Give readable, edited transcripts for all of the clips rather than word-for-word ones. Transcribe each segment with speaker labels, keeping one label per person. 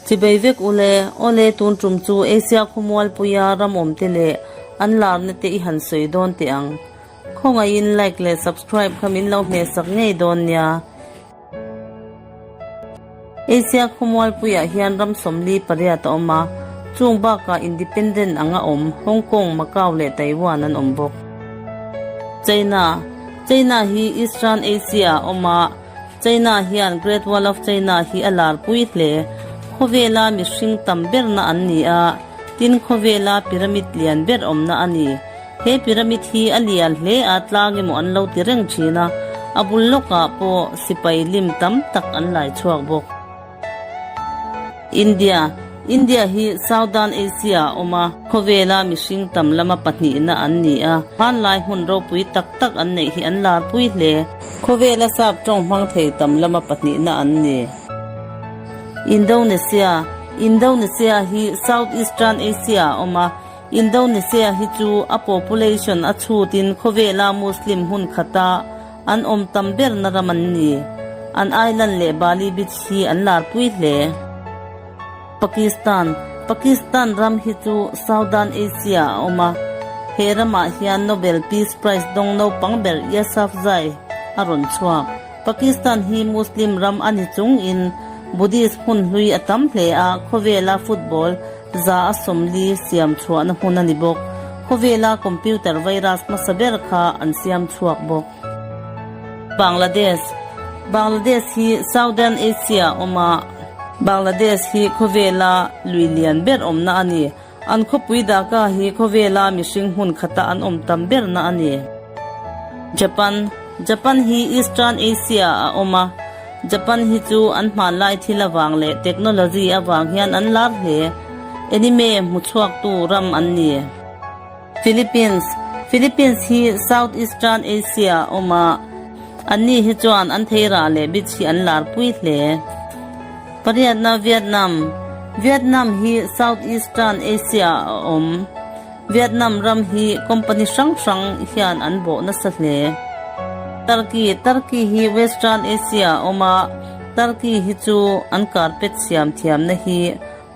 Speaker 1: Chibei vek ule, awle tun tum chu Asia khawmualpuia ram awmte leh an larna te i han sawi dawn teh ang. Khawngaihin like leh subscribe kha min lo hmehsak ngei dawn nia. Asia khawmualpuiah hian ram 48 a awm a, chung bakah independent anga awm Hong Kong, Macau leh Taiwan an awm bawk. China, China hi Eastern Asia ah a awm a, China hian Great Wall of China hi a larpui hle. Khawvela mihring tam berna an ni a, tin khawvela pyramid lian ber awmna a ni. He pyramid hi a lian hle a, tlang emaw an lo ti reng thin a, a bul lawkah pawh sipai lim tam tak an lai chhuak bawk. India, India hi Southern Asia ah a awm a, khawvela mihring tam lama pahnihna an ni a, hmanlai hmun ropui tak tak an neih hi an larpui hle. Khawvela sap tawng hmang thei tam lama pahnihna an ni. Indonesia, Indonesia hi South Eastern Asia ah a awm a, Indonesia hi chu a population a chhutin khawvela Muslim hmun khata an awm tam berna ram an ni. An island leh Bali beach hi an larpui hle. Pakistan, Pakistan ram hi chu Southern Asia a awm a, he ramah hian Nobel Peace Prize dawng naupang ber Yousafzai a rawn chhuak. Pakistan hi Muslim ram a ni chungin Buddhist hmun hlui a tam hle a, khawvela football 140 siam chhuahna hmun a ni bawk. Khawvela computer virus hmasa ber kha an siam chhuak bawk. Bangladesh, Bangladesh hi Southern Asia a awm a, Bangladesh hi khawvela lui lian ber awmna a ni. An khawpui Dhaka hi khawvela mihring hmun khata an awm tam berna a ni. Japan, Japan hi Eastern Asia a awm a, Japan hi chu an hmanlai thil avang leh technology avang hian an lar hle. Anime hmu chhuaktu ram an ni. Philippines, Philippines hi South Eastern Asia a awm a, anni hi chuan an theirah leh beach hi an larpui hle. Pariatna Vietnam, Vietnam hi South Eastern Asia a awm. Vietnam ram hi company hrang hrang hian an bawh nasa hle. Turkey, Turkey hi Western Asia a awm a, Turkey hi chu an carpet siam thiamna hi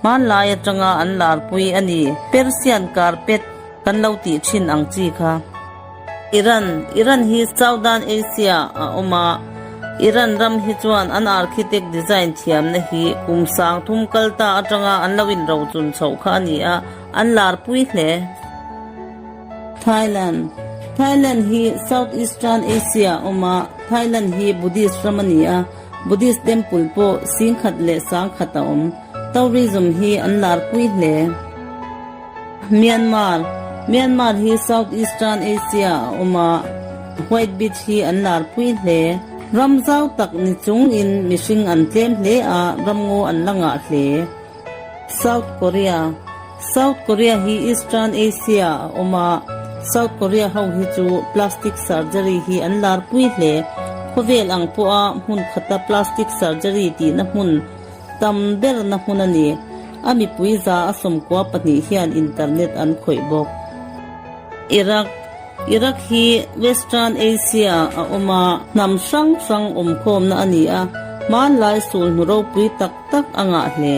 Speaker 1: hmanlai atanga an larpui a ni. Persian carpet kan lo tih thin ang chi kha. Iran, Iran hi Southern Asia a awm a, Iran ram hi chuan an architect design thiamna hi kum 3000 kal ta atanga an lo inrochun chhoh kha a ni a, an larpui hle. Thailand, Thailand hi South Eastern Asia a awm a, Thailand hi Buddhist ram a ni a, Buddhist temple pawh 10,100 a awm. Tourism hi an larpui hle. Myanmar, Myanmar hi South Eastern Asia a awm a, White Beach hi an larpui hle. Ram zau tak ni chungin mihring an tlem hle a, ramngaw an la ngah hle. South Korea, South Korea hi Eastern Asia a awm a, South Korea ho hi chu plastic surgery hi an larpui hle. Khawvel ang pawha hmun khata plastic surgery tihna hmun tam berna hmun a ni. A mipui 92 hian internet an khawih bawk. Iraq, Iraq hi Western Asia a awm a, hnam hrang hrang awmkhawmna a ni a, hmanlai sulhnu ropui tak tak a ngah hle.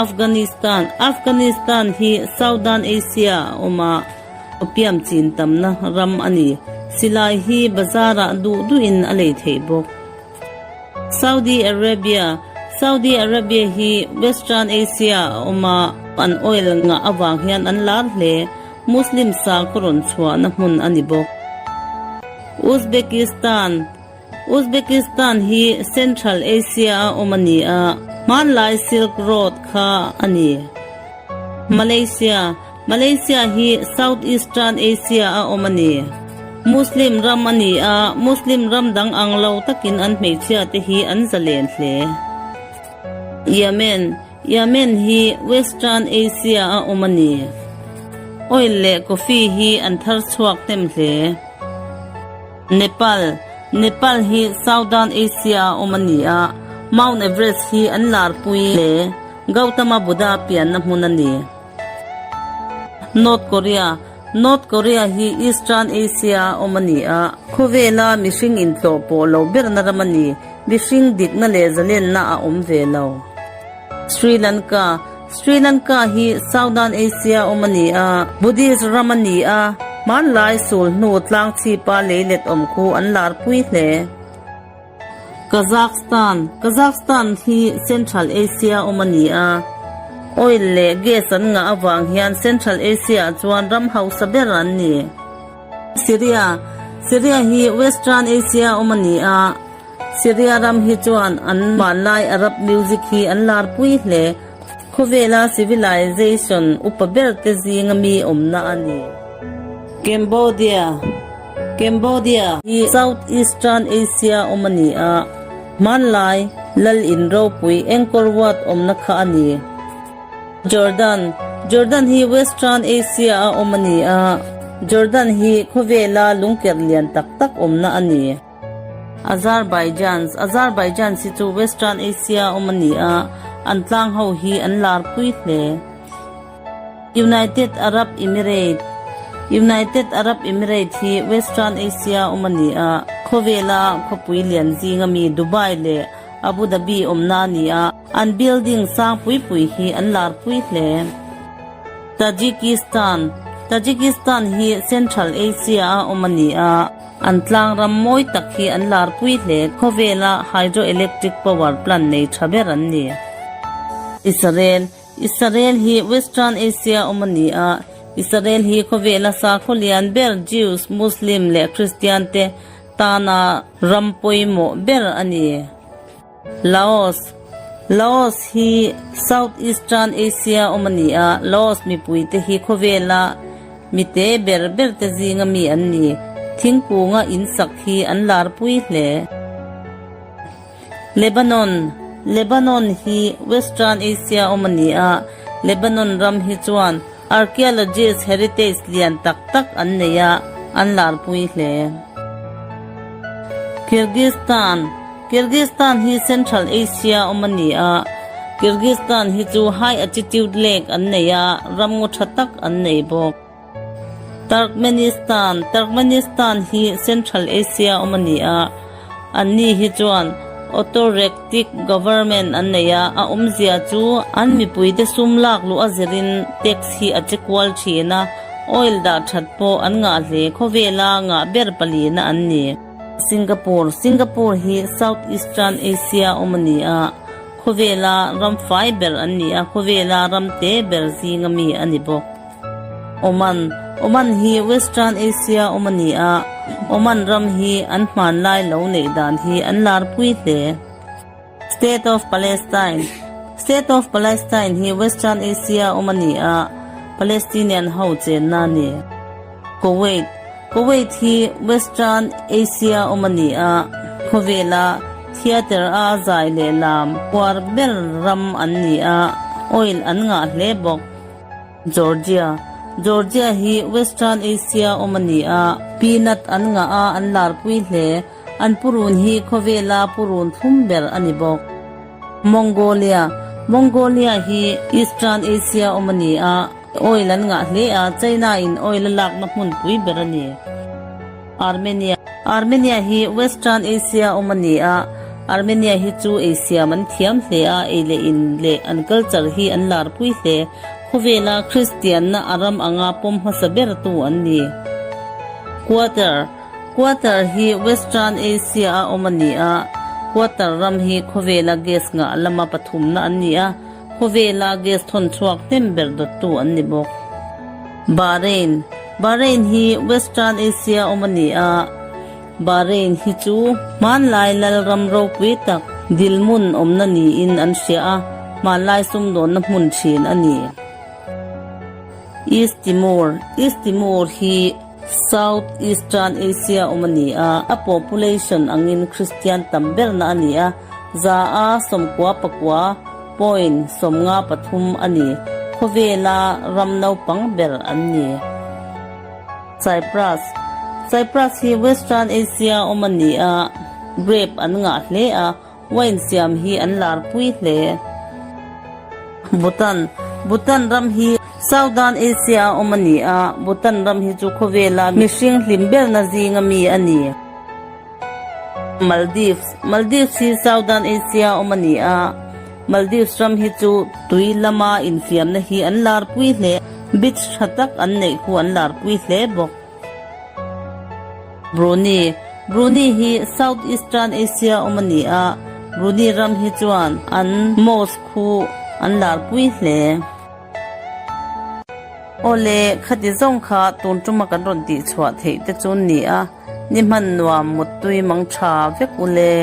Speaker 1: Afghanistan, Afghanistan hi Southern Asia a awm a, opium chin tamna ram a ni. Silai hi bazarah duh duhin a lei theih bawk. Saudi Arabia, Saudi Arabia hi Western Asia a awm a, an oil ngah avang hian an lar hle. Muslim sakhaw rawn chhuahna hmun a ni bawk. Uzbekistan, Uzbekistan hi Central Asia a awm a ni a, hmanlai Silk Road kha a ni. Malaysia, Malaysia hi South Eastern Asia a awm a ni. Muslim ram a ni a, Muslim ram dang ang lo takin an hmeichhia te hi an zalen hle. Yemen, Yemen hi Western Asia a awm a ni. Oil leh coffee hi an thar chhuak hnem hle. Nepal, Nepal hi Southern Asia a awm a ni a, Mount Everest hi an larpui hle. Gautama Buddha pianna hmun a ni. North Korea, North Korea hi Eastern Asia a awm a ni a, khawvela mihring intlawh pawh lo berna ram a ni. Mihring dikna leh zalenna a awm ve lo. Sri Lanka Sri Lanka hi Southern Asia awm a ni a, Buddhist ram a ni a, hmanlai sul hnu tlang chhipa leilet awm khu an larpui hle. Kazakhstan Kazakhstan hi Central Asia awm a ni a, oil leh gas an ngah avang hian Central Asia ah chuan ram hausa ber an ni. Syria Syria hi Western Asia awm a ni a, Syria ram hi chuan an hmanlai Arab music hi an larpui hle. Khawvela civilization upa ber te zinga mi awmna a ni. Cambodia Cambodia hi South Eastern Asia awm a ni a, hmanlai lal in ropui Angkor Wat awmna kha a ni. Jordan Jordan hi Western Asia a awm a ni a, Jordan hi khawvela lungkerh lian tak tak awmna a ni. Azerbaijan Azerbaijan hi chu Western Asia awm a ni a, an tlang ho hi an larpui hle. United Arab Emirate United Arab Emirate hi Western Asia awm a ni a, khawvela khawpui lian zinga mi Dubai leh Abu Dhabi awmna a ni a, an building sang pui pui hi an larpui hle. Tajikistan Tajikistan hi Central Asia a awm a ni a. An tlang ram mawi tak hi an larpui hle. Khawvela hydroelectric power plant nei tha ber an ni. Israel Israel hi Western Asia awm a ni a. Israel hi khawvela sakhaw lian ber Jews, Muslim leh Christian te tana ram pawimawh ber a ni. Laos Laos hi South Eastern Asia awm a ni a, Laos mipuite hi khawvela mite ber ber te zinga mi an ni. Thingkunga in sak hi an larpui hle. Lebanon Lebanon hi Western Asia awm a ni a, Lebanon ram hi chuan archaeologist heritage lian tak tak an nei a, an larpui hle. Kyrgyzstan Kyrgyzstan hi Central Asia awm a ni a, Kyrgyzstan hi chu high altitude lake an nei a, ram ngaw tha tak an nei bawk. Turkmenistan Turkmenistan hi Central Asia awm a ni a, anni hi chuan autocratic government an nei a, a awmzia chu an mipuite sum lak luh a zirin tax hi a che kual thin a, oil dah that pawh an ngah hle, khawvela ngah ber palina an ni. Singapore Singapore hi South Eastern Asia awm a ni a, khawvela ram fai ber an ni a, khawvela ram te ber zinga mi a ni bawk. Oman Oman hi Western Asia awm a ni a, Oman ram hi an hmanlai lo neih dan hi an larpui hle. State of Palestine State of Palestine hi Western Asia awm a ni a, Palestinian ho chenna a ni. Kuwait Kuwait hi Western Asia awm a ni a, khawvela theatre a zai leh lam uar ber ram an ni a, oil an ngah hle bawk. Georgia Georgia hi Western Asia awm a ni a, peanut an ngah a, an larpui hle. An purun hi khawvela purun thlum ber a ni bawk. Mongolia Mongolia hi Eastern Asia awm a ni a, oil an ngah hle a, China in oil a lakna hmunpui ber a ni. Armenia Armenia hi Western Asia awm a ni a, Armenia hi chu ei siam an thiam hle a, ei leh in leh an culture hi an larpui hle. Khawvela Kristianna a ram anga pawm hmasa bertu an ni. Qatar Qatar hi Western Asia a awm a ni a, Qatar ram hi khawvela gas ngah lama pathumna an ni a, khawvela gas thawn chhuak hnem ber dawttu an ni bawk. Bahrain Bahrain hi Western Asia awm a ni a, Bahrain hi chu hmanlai lal ram ropui tak Dilmun awmna niin an hria a, hmanlai sumdawnna hmun thin a ni. East Timor East Timor hi South Eastern Asia awm a ni a, a population angin Kristian tam berna a ni a, 100 94 point 53 a ni. Khawvela ram naupang ber an ni. Cyprus Cyprus hi Western Asia awm a ni a, grape an ngah hle a, Wine siam hi an larpui hle. Bhutan Bhutan ram hi Southern Asia a awm a ni a, Bhutan ram hi chu khawvela mihring hlim berna zinga mi a ni. Maldives Maldives hi Southern Asia a awm a ni a. Maldives ram hi chu tui lama infiamna hi an larpui hle. Beach tha tak an neih khu an larpui hle bawk. Brunei, Brunei hi South Eastern Asia awm a ni a, Brunei ram hi chuan an mosque khu an larpui hle. Awle, khati zawng kha tun tuma kan rawn tihchhuah theih te chu ni a, ni hman nuam muttui mang tha vek ule.